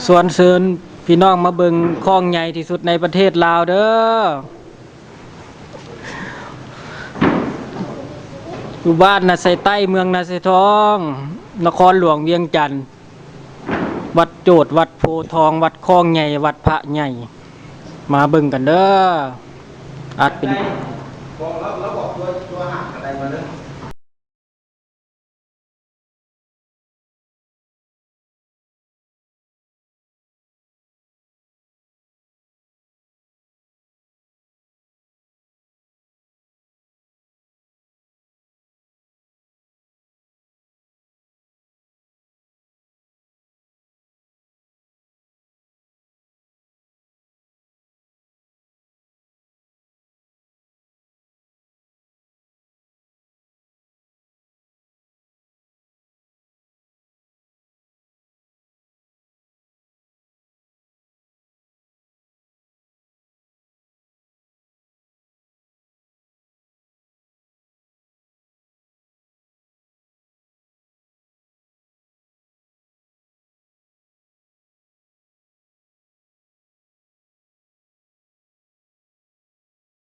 ຊວນເຊີນພີ່ນ້ອງມາເບິ່ງຄ້ອງໃຫຍ່ທີ່ສຸດໃນປະເທດລາວເດີ້. ຢູ່ບ້ານນາໄຊໃຕ້ ເມືອງນາໄຊທອງ ນະຄອນຫຼວງວຽງຈັນ. ວັດໂຈດ ວັດໂພທອງ ວັດຄ້ອງໃຫຍ່ ວັດພະໃຫຍ່ ມາເບິ່ງກັນເດີ້. ອາດເປັນ